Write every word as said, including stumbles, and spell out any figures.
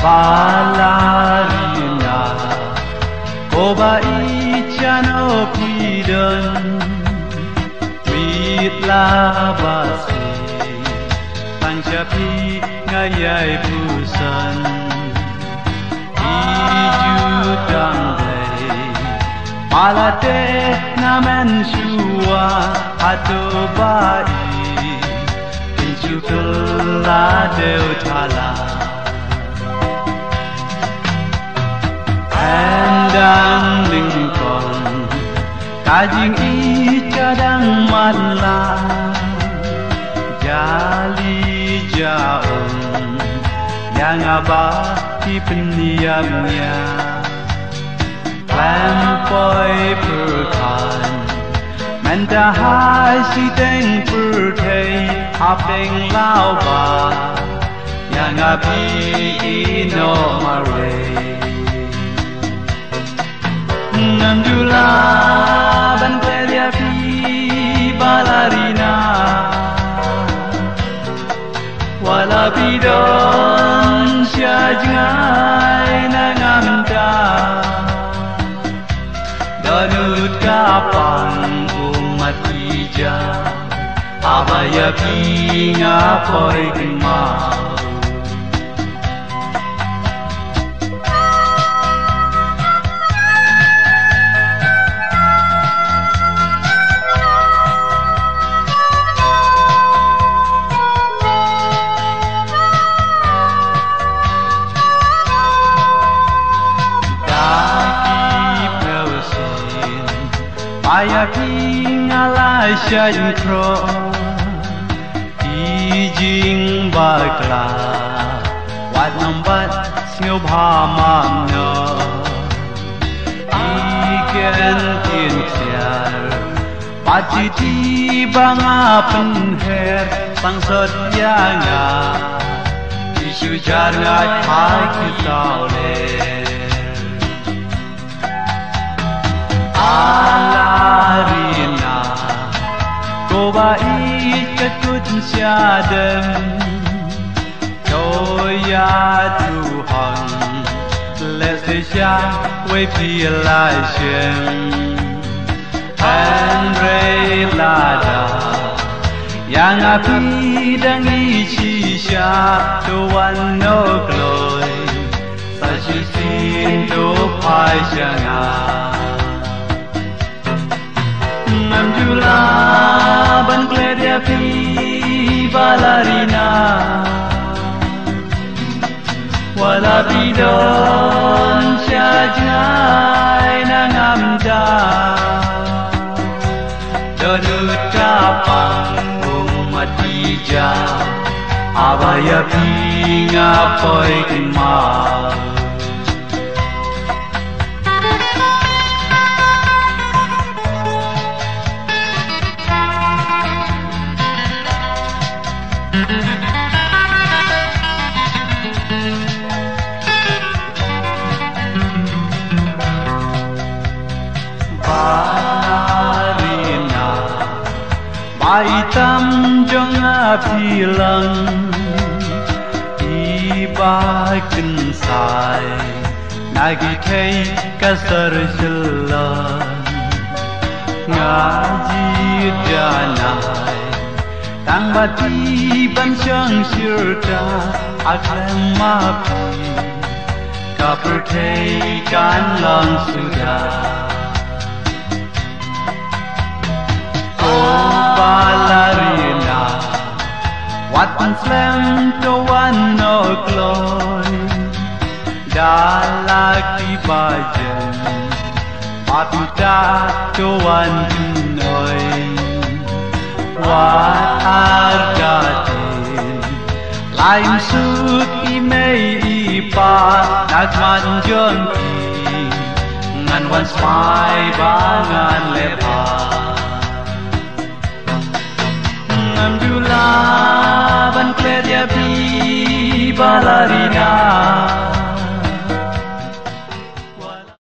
Balarina, ko ba ïeit shano phi don, bit la ba sih, tang sha phi nga ïai puson. I ju dang dei, ba la teh na mynshuwa, hato ba ïeit, phin shu kylla dewthala. Phin dang lyngkot, ka jingïeit ka dang matlah. Jali jaum, ïa nga ba phi pynïap ïa nga. Khlem poi pyrkhat, mynta ha shiteng pyrthei, hapdeng law ba ïa nga phi ïehnoh marwei. Ngam ju lah ban klet ïa phi, Balarina, wat la phi don sha jngai na ngam da. Dohnud ka pang ummat ki ja, haba ïa phi nga poi kynmaw. Da ki phew sien, ba ïa phi nga la shait khroh. Ki jingbakla, wat nym bat sngewbha map noh. Ki kyntien ksiar, bad ki ti ba nga pynher, tang sot ïa nga, ki shu jar ngat ha ki tawler. Ala rina, ko ba ïeit ka kut sha dem. To ïa tu hang, leh shisha wei phi la shem. Hynrei lada ïa nga phi dang ïeit shisha, to wan noh kloi. Sa shisien to phai sha nga. Ngam ju lah ban klet ïa phi, Balarina. Wat la phi don sha jngai na ngam da. Dohnud ka pang ummat ki ja, haba ïa phi nga poi kynmaw. Balarina, ba itam jong nga phi long, i ba kynsai na ki thei ka sor Shillong. Nga jied janai tang ba phi ban shong shirta, ha khlem ma phi ka pyrthei kan long suda. O Balarina, wat pynslem, to wan noh kloi. Da la ki bajem, ba phi ta to wan pynoi. Wat artatien, la im suk i mei i pa, na khmat jong phi ngan wan smai ba ngan leh bha. Ngam ju lah ban klet ïa phi, Balarina.